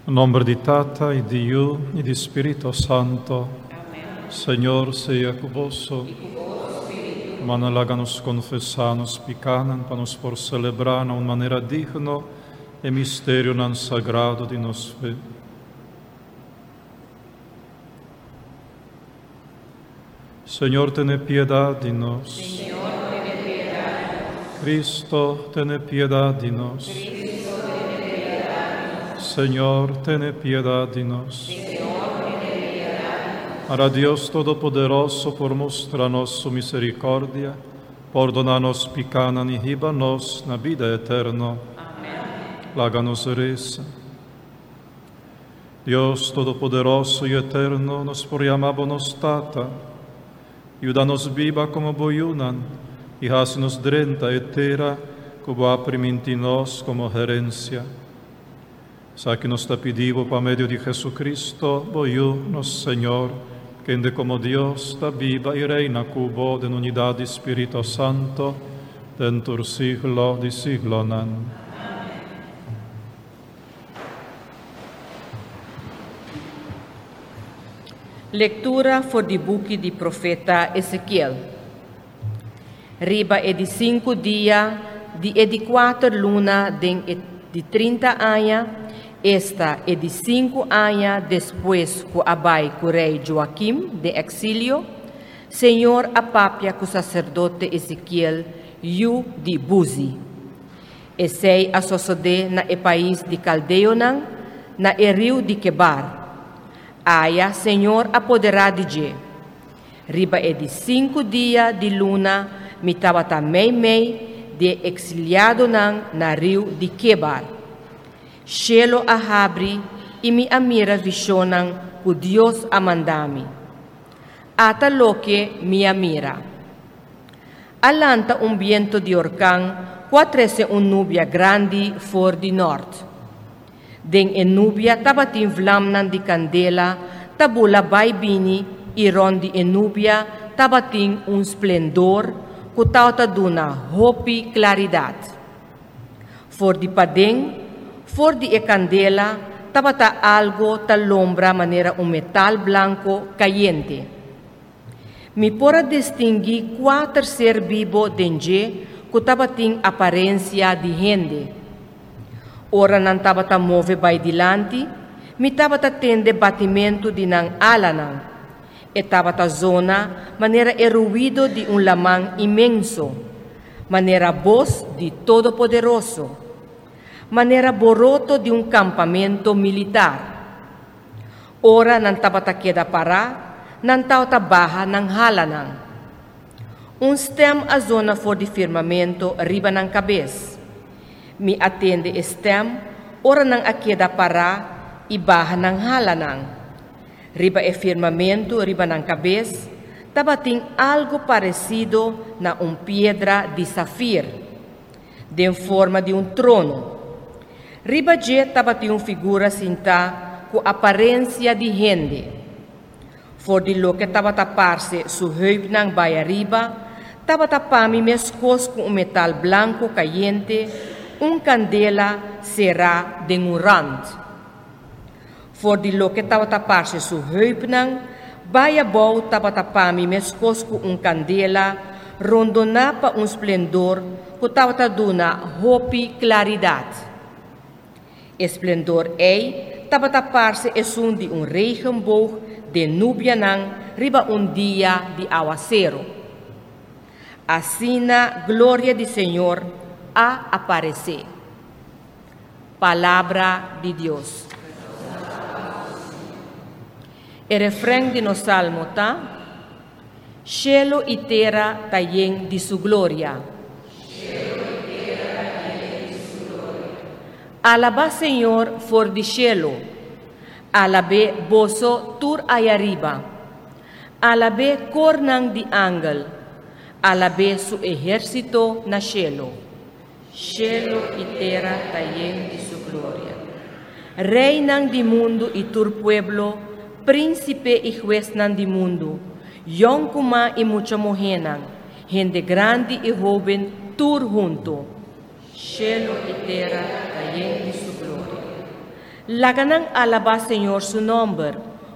Nomber di Tata y di Yu y di Spirito Santo. Señor sea cu boso. Rumannan laga nos confesa nos picanan pa nos por celebra na un manera digno e misterionan sagrado di nos fe. Señor tene piedad di nos. Cristo tene piedad di nos. Señor tene piedad di nos. Ara Dios Todopoderoso por mustra nos su misericordia, pordona nos picanan y hiba nos na bida eterno. Laga nos reza. Dios Todopoderoso y Eterno, nos por yama Bo nos Tata. Yuda nos biba como Bo yunan y haci nos drenta e tera cu Bo a priminti nos como herencia. Esaki nos ta pidi Bo pa medio di Jesucristo, Bo Yu, nos Señor, kende como Dios ta biba y reina cu Bo den unidad di Spirito Santo, den tur siglo di siglonan. Lektura for di buki di profeta Ezekiel. Riba e di sinku dia di e di kuater luna den e di 30 aña, esta e di sinku aña despues ku a bai ku rei Joakim den eksilio, Señor a papia ku saserdote Ezekiel, yu di Buzi. Esei a sosodé na e pais di kaldeonan, na e riu di Kebar. Aya Señor a poderá di dje. Riba e di sinku dia di luna mi tabata meimei di e eksiliadonan na riu di Kebar. Shelu a habri i mi a mira vishonnan ku Dios a manda mi. Ata loke mi a mira. A lanta un biento di orkan ku a trese un nubia grandi for di nòrt. Den e nubia tabatin vlamnan di kandela ta bula bai bini i rònt di e nubia tabatin un splendor ku tabata duna hopi klaridat. For di paden, for di e kandela, tabata algu ta lombra manera un metal blanko kayente. Mi por a distinguí kuater ser bibo den dje ku tabatin aparensia di hende. Ora nan tabata move bai dilanti, mi tabata tende batimentu di nan alanan. E tabata zona manera e ruido di un laman inmenso, manera bos di Todopoderoso, manera boroto di un kampamento militar. Ora nan tabata keda pará, nan tabata baha nan halanan. Un stèm a zona for di firmamento riba nan kabes. Mi a tende e stèm ora nan a keda pará i baha nan halanan. Riba e firmamento riba nan kabes tabatin algu paresido na un piedra di safir, den forma di un trono. Riba dje tabatin un figura sintá ku aparensia di hende. For di loke tabata parse su heupnan bai ariba, tabata pa mi meskos ku un metal blanku kayente, un kandela será den un rant. For di loke tabata parse su heupnan bai abou tabata pa mi meskos ku un kandela rondoná pa un splendor ku tabata duna hopi klaridat. E splendor ei tabata parse esun di un regenboog den nubianan riba un dia di awaseru. Asina gloria di Señor a aparesé. Palabra di Dios. E refren di nos salmo ta, Shelu i tera ta yen di su gloria. Alabá Señor for di shelu, alab'é boso tur ayariba. Alab'é kornan di angel, alab'é su ehérsito na shelu. Shelu i tera ta yen di su gloria. Reinan di mundu i tur pueblo, prínsipe i huesnan di mundu, yònkuma i mucha muhénan, hende grandi i hóben, tur huntu. Shelu i tera ta yen di su gloria. Laga nan alabá Señor su nòmber,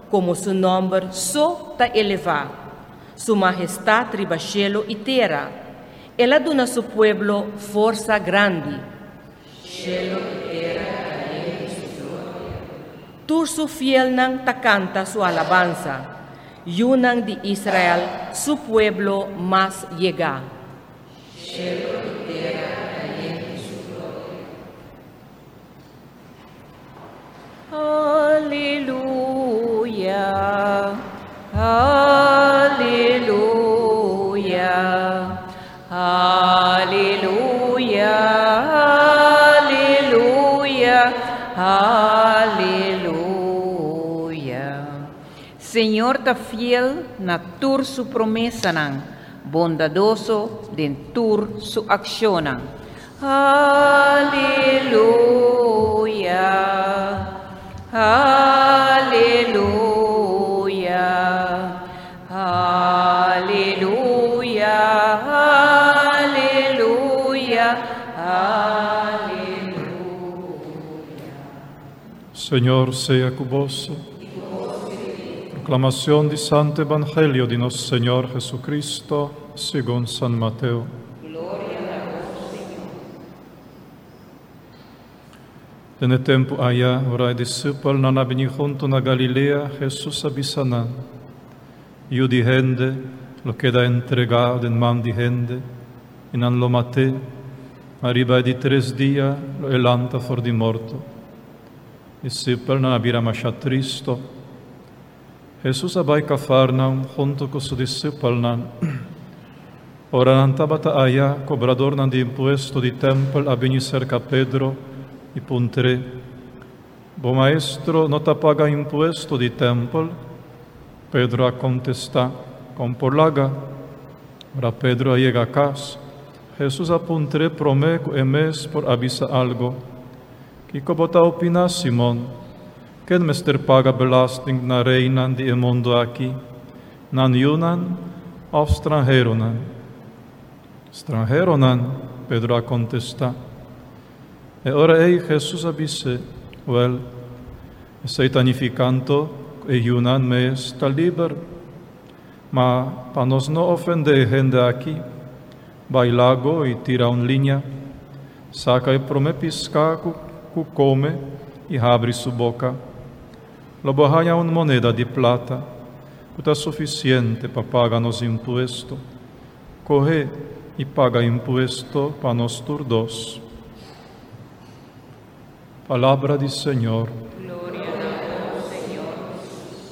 komo su nòmber so ta elevá, Su mahestat riba shelu i tera. El a duna su pueblo forsa grandi. Shelu i tera ta yen di su gloria. Tur su fielnan ta kanta su alabansa, yunan di Israel, su pueblo mas yegá. Shelu i tera ta yen di su gloria. Aleluya, aleluya, aleluya, aleluya, aleluya. Señor ta fiel na tur su promesanan, bondadoso den tur su akshonnan. Aleluya, aleluya, aleluya, aleluya, aleluya. Señor sea cu boso. Proclamación di Santo Evangelio di nos Señor Jesucristo, segun San Mateo. Gloria na bo, Señor. Den e tempu aya, ora e disipelnan a bini huntu na Galilea, Hesus a bisa nan, Yu di hende lo keda entregá den man di hende, i nan lo mat'é, ma riba e di tres dia lo e lanta for di morto. Disipelnan a bira masha tristo. Hesus a bai Kafarnaum huntu ku su disipelnan. Ora nan tabata aya, kobradornan di impuesto di tèmpel a bini serka Pedro i puntr'é, Bo maestro no ta paga impuesto di tèmpel? Pedro a kontestá, Kon por laga? Ora Pedro a yega kas, Hesus a puntr'é promé ku e mes por a bisa algu, Kiko bo ta opiná, Simon? Ken mester paga belasting na reinan di e mundu aki, nan yunan òf stranheronan? Stranheronan, Pedro a kontestá. E ora ei Hesus a bis'é, Wèl, esei ta nifiká anto ku e yunan mes ta liber. Ma pa nos no ofendé e hende aki, bai lago i tira un liña, saka e promé piská ku ku kome i habri su boka. Lo bo haña un moneda di plata ku ta sufisiente pa paga nos impuesto. Kohe i paga impuesto pa nos tur dos. Palabra di Señor. Gloria na bo, Señor Jesús.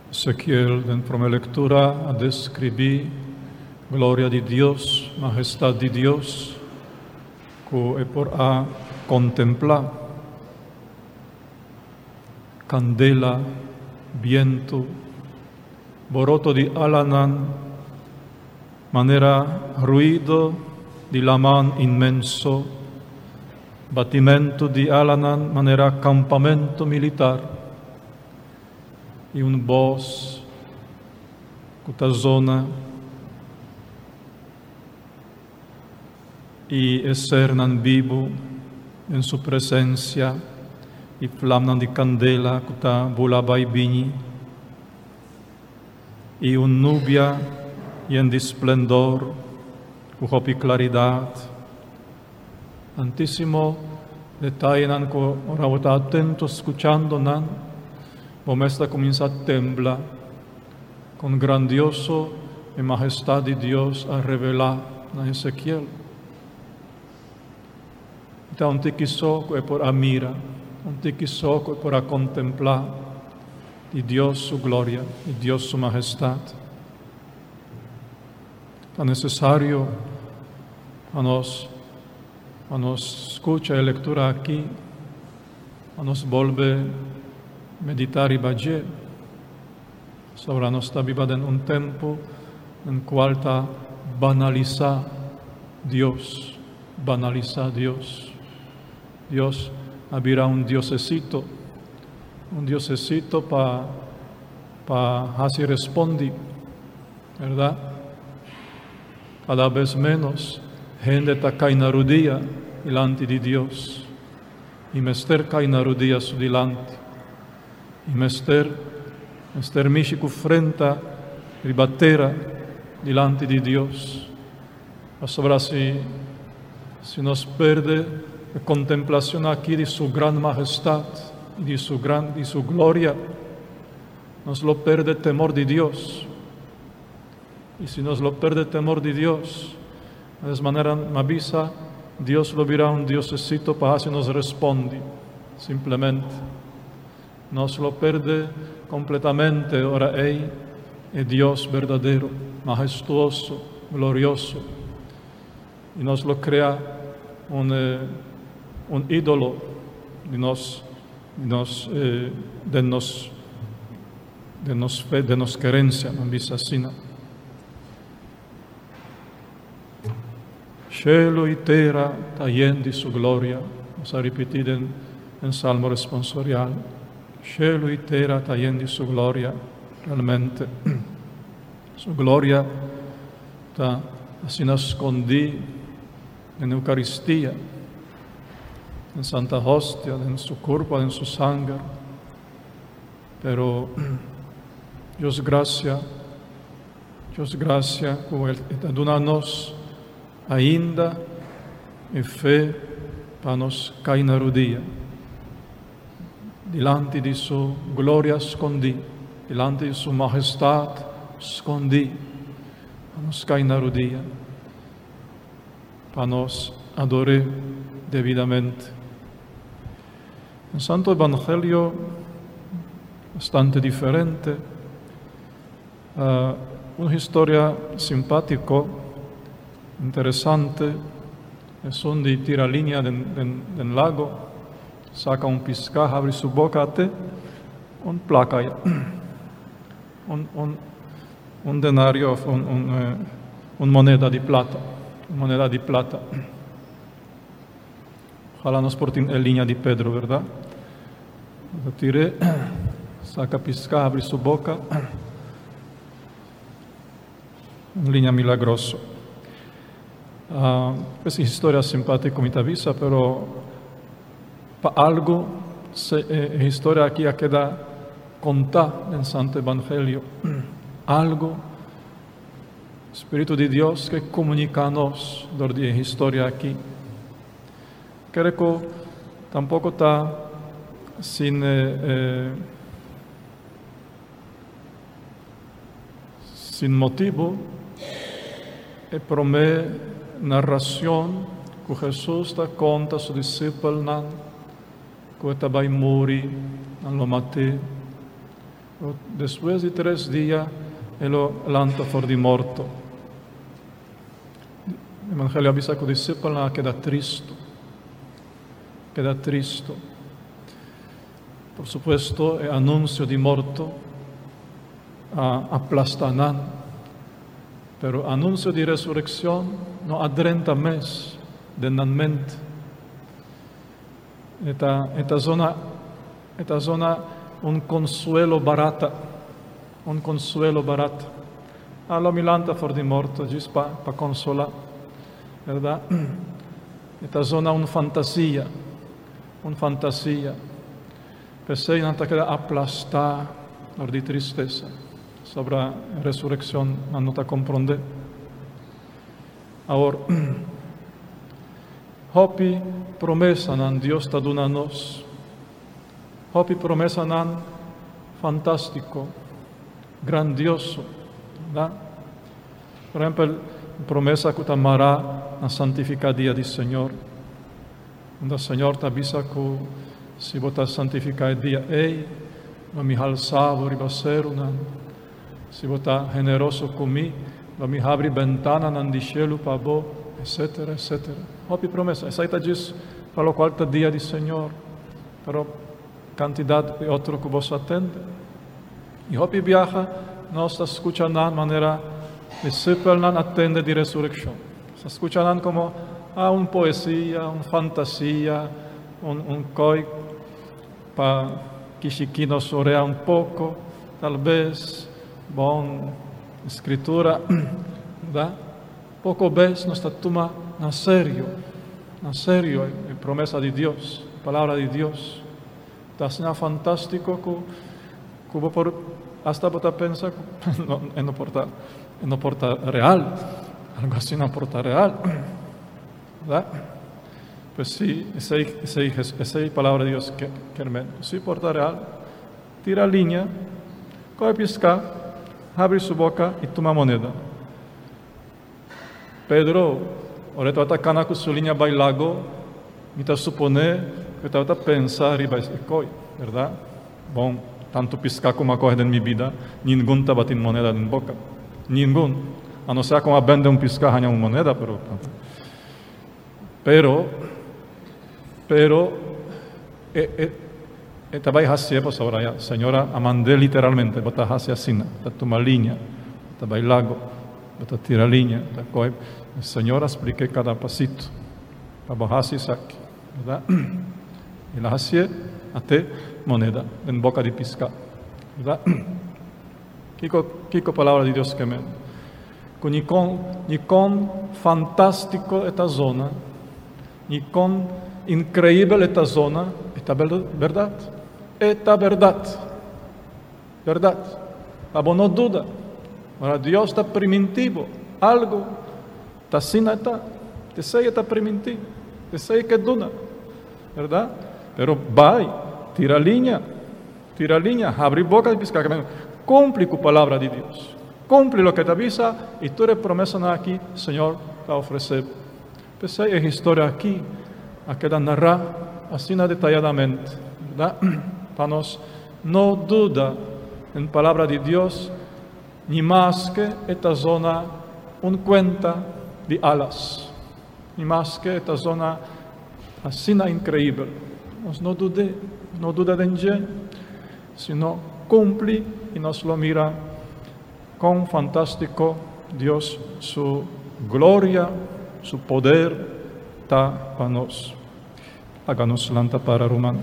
Ezequiel den prome lectura a describi gloria di Dios, majestad di Dios, cu e por a contempla. Candela, biento, boroto di alanan, manera ruido di laman inmenso, batimentu di alanan manera campamento militar, i un bos cu ta zona i e sernan bibu den su presencia i flamnan di candela cu ta bula bai bini, i un nubia yen di splendor cu hopi claridad. Tantísimo detayenan cu ora bo ta atento scuchando nan, bo mes ta cuminsa tembla con grandioso e mahestad di Dios a revela na Ezekiel. I ta un tiki so cu e por a mira, un tiki so cu e por a contempla di Dios su gloria, di Dios su mahestad. Ta necesario pa nos, pa nos scucha e lectura aki, pa nos bolbe medita riba dje. Pasobra nos ta biba den un tempu den cual ta banalisa Dios, banalisa Dios. Dios a bira un diosesito, un diosesito pa pa haci respondi. Berdad? Cada bes menos hende ta cay na rudia dilanti di Dios. Y mester cay na rudia su dilanti. Y mester, mester mishi cu frenta riba tera dilanti di Dios. Pasobra si, si nos perde e contemplacion aki di su gran majestad y di su gran, di su gloria, nos lo perde temor di Dios. Y si nos lo perde temor di Dios, di manera m'a bisa, Dios lo bira un diosesito pa haci nos responde, simplemente. Nos lo perde completamente ora ey e Dios berdadero, majestuoso, glorioso. Y nos lo crea un ídolo di nos fe, di nos creencia, no bisa asina. Cielo y tera ta yen di su gloria. Nos a ripiti den Salmo responsorial. Cielo y tera ta yen di su gloria. Realmente, su gloria ta asina scondi den Eucaristia, den Santa Hostia, den su curpa, den su sanger. Pero Dios gracia, Dios gracia, cu E ta duna nos ainda e fe pa nos cay na rudia. Dilanti di su gloria scondi, dilanti di su majestad scondi, pa nos cay na rudia, pa nos adora debidamente. El Santo Evangelio, bastante diferente, un historia simpatico, interesante, esun di tira liña den lago, saca un pisca, habri su boca, te un placa, un denario, un moneda di plata, un moneda di plata. Ojalá nos por tin e liña di Pedro, berdad? Tira, saca pisca, habri su boca. Un liña milagroso. E historia simpatico mi ta bisa, pero pa algo e historia aki a keda conta den Santo Evangelio. Algo Spirito di Dios ke comunica nos door di e historia aki. Creo cu tampoco ta sin motibo e prome narracion cu Jesus ta conta su discipelnan cu e ta bay muri, nan lo mat'e. Despues di 3 dia e lo lanta for di morto. Evangelio a bisa cu discipelnan a keda tristo. Keda tristo. Por supuesto, e anuncio di morto a aplasta nan. Pero anuncio di resurreccion no a drenta mes den nan mente. E ta zona un consuelo barata, un consuelo barata. Ah, lo mi lanta for di morto, djis pa consola, berdad? E ta zona un fantasia, un fantasia. P'esey nan ta keda aplasta door di tristesa. Sobre resurreccion nan no ta comprende. Awor, hopi promesanan Dios ta duna nos. Hopi promesanan fantastico, grandioso, berdad? Por ehempel, promesa cu ta mara na santifica dia di Señor. Unda Señor ta bisa cu si bo ta santifica e dia ey, lo mi halsa bo riba seronan. Si bo ta generoso cu mi, lo mi habri bentananan di cielo pa bo, etc., etc. Hopi promesa. Esey ta djis pa locual ta dia di Señor. Pero cantidad di otro cu bo a tende. Y hopi biaha, nos ta scucha nan manera discipelnan a tende di resurreccion. Ta scucha nan como un poesia, un fantasia, un cos pa kishiki nos orea un poco, tal bes, bon. Escritura, ¿verdad? Poco bes nos ta tuma na serio, na serio e promesa di Dios, palabra di Dios. Ta asina fantástiko ku ku bo por hasta bo ta pensa ku no, e no por ta, e no por ta real. Algo asina por ta real. ¿Verdad? Pues sí, esei, esei, esei palabra di Dios ke, kier men. Sí por ta real. Tira liña, kohe piská, habri su boka i tuma moneda. Pedro, ora e tabata kana ku su liña bai lago, mi ta suponé ku e tabata pensa riba e koi, bèrdat? Bon, tantu piská ku mi a kohe den mi bida, ningun tabatin moneda den boka. Ningun. A no sea ku mi a bende un piská haña un moneda, pero. Pero, pero, e, e, e ta bai hasié pasobra ya Señor a mand'é literalmente, bo ta hasi asina, bo ta tuma liña, bo ta bai lago, bo ta tira liña, bo ta kohe. Señor a splik'é kada pasito pa bo hasi esaki, bèrdat? El a hasié, at'é moneda den boka di piská, bèrdat? Kiko, kiko Palabra di Dios ke men? Ku ni kon, ni kon fantástiko e ta zona, ni kon inkreibel e ta zona, e ta bèrdat. E ta bèrdat. Bèrdat. Pa bo no duda. Ora Dios ta primintí bo algu, ta asina e ta. Esei e ta primintí. Esei e ke duna. Bèrdat? Pero bai, tira liña. Tira liña, habri boka di piska kaminda. Kumpli ku palabra di Dios. Kumpli loke ta bisa i tur e promesanan aki Señor ta ofresé bo. P'esei e historia aki a keda nará asina detayadamente, bèrdat? Pa nos no duda den palabra di Dios, ni maske e ta zona un kuenta di alas, ni maske e ta zona asina inkreibel. Nos no dud'é, no duda den dje, sino kumpli i nos lo mira kon fantástiko Dios su gloria, su poder ta pa nos. Laga nos lanta para, ruman.